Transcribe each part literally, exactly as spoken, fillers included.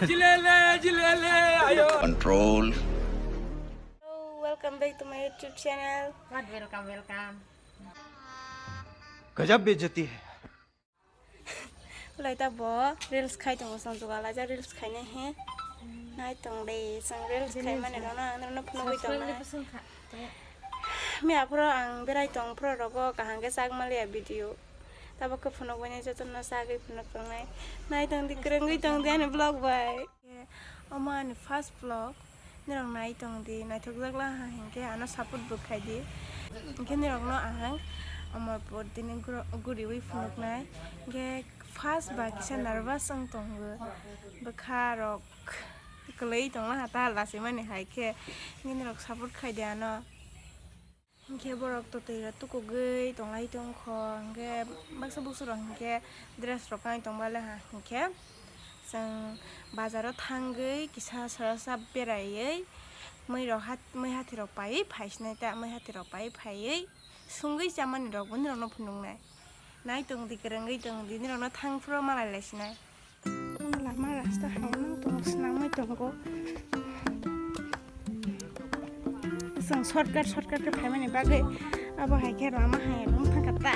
Jilele, jilele, ayo. Control. Hello, welcome back to my YouTube channel. What? Welcome, welcome. Gajab bejati hai. Lai ta bo reels khai tongo, chwng jugal aja reels khainai he. Nai tong de, chwng reels khai mani rok no ang rok no phunugwi tongnai. Mi aphuru ang berai tong phuru rogo kaham khe chak maliya video. Tabuk khe phunuk bai nai jotono chagwi phunuk tongnai. Nai tong di, kwrwngwi tong di ani vlog bai. Omo ani first vlog. Nirok nai tong di, naithokjak la ha hinkhe ano support bo khai di. Hinkhe nirok no ahang omo por dini guro-, guriwi phunuk nai. Hinkhe first ba kisa nervous wng tongo. Bwkha rok kwlwi tongla ha ta lachi mani hai khe. Hinkhe nirok support khai di ano. Hinkhe borok twtwi rok tukugwi tonglai tongkho, hinkhe baksa bwswk rok hinkhe dress rok kanwi tongbaile ha hinkhe chwng bazaro thangwi kisa sarasa beraiwi mui rok hat-, mui hathi rok paiwi phaisinai ta, mui hathi rok paiwi phaiwi sungwi chamani rok bo nirok no phunuknai. Nai tong di, kwrwngwi tong di, nirok no thang phuru malai laisinai. Lama rasta hai nang tongo, swnamwi tongo. Chwng shortcut, shortcut khe phaimani bagwi abo hai khe lama hai wng thangkha ta.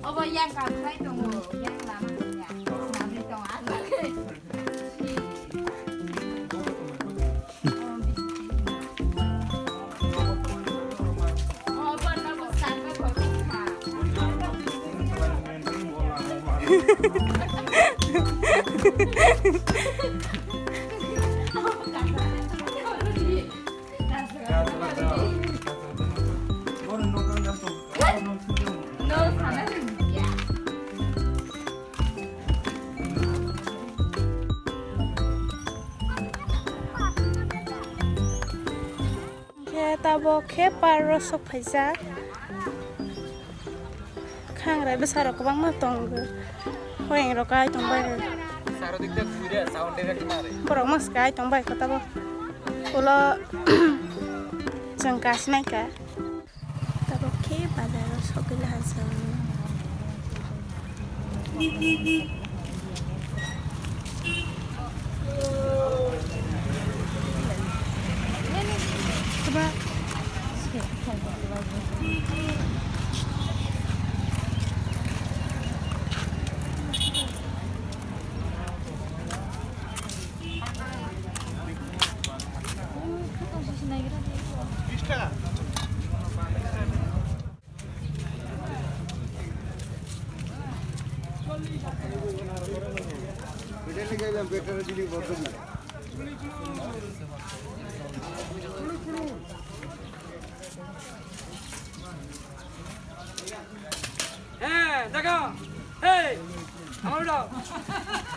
Obo yang kakhwlai tongo, yang lama ya. Swnamwi tongo, aswk. Khe tabok khe park o sok phaijak. Khangrai bwsarok kwbangma tongo. Hoyeng rok kai tongbai rw. Borok mas kai tongbai kho tabok. Ulo chwng kasnai ka. Tabok khe bazar o sogwi laha chwng. Hey, daga. Hey. Hold up.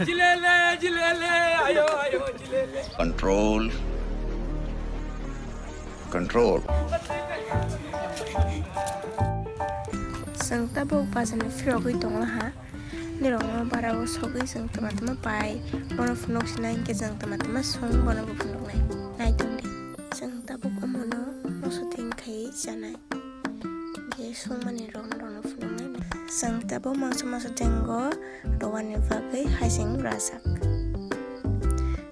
Jilele, jilele, ayo, ayo, jilele. Control. Control. Chwng tabuk bazar ni phirogwi tongla ha. Nirokno bara o sogwi chwng tama tama pai. Bono phunuk sinai hinkhe chwng tama tama sung bono bo phunuknai. Nai tongdi. Chwng tabuk omono moso twi khai chanai. Hinkhe sungmani rokno rokno phunuknai. Chwng tabuk mangsa mangsa tenggo rwani bagwi haicheng rajak.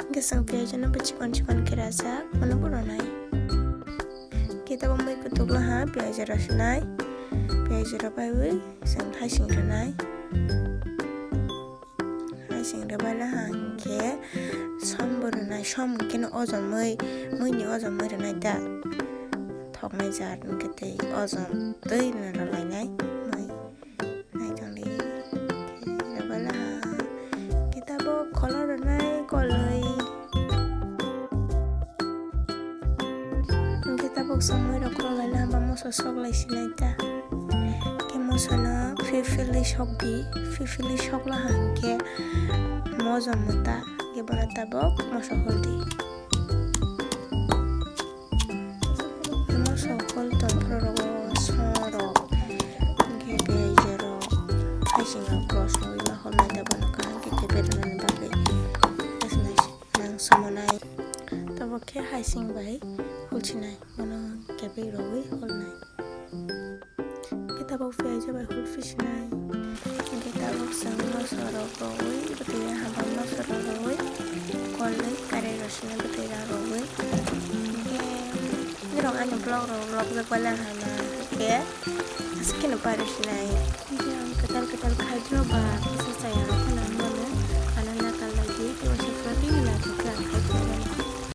Hinkhe chwng piyaj no bo chikon chikon khe rajak, bono bo rwnai. Hinkhe tabuk mui kutuk laha piyaj rw sinai. Piyaj rw baiwi chwng haicheng rwnai. Haicheng rwbai laha hinkhe som bo rwnai, som hinkhe no ojom mui, mui ni ojom mui rwnai da. Thoknai jar hinkhe tei ojom twi rwna rwlainai mui. Naitongdi rwbai laha hinkhe tabuk kholo rwnai kolwi. Hinkhe tabuk chwng mui rok kholo lai laha ba moso sok lai sinai ta. Hinkhe moso no philphilwi sok di, philphilwi sok laha hinkhe mojom mota hinkhe bono tabuk moso hol di. Moso hol tong phuru rogo song rok hinkhe Aising bai hulsinai, bono kebwi rwui hulnai. Khe tabuk piyaj bai hul pisinai. Khe tabuk chwng moso rok rwui, bwtwi hambai moso rok rwui, kolwi karai rw sini bwtwi rok rwui. Khe norok ani vlog rok lobjak bai lang hai ma khe aswk kheno pari sinai. Khe ang kwtal kwtal khai dro ba kisa chaya rok phano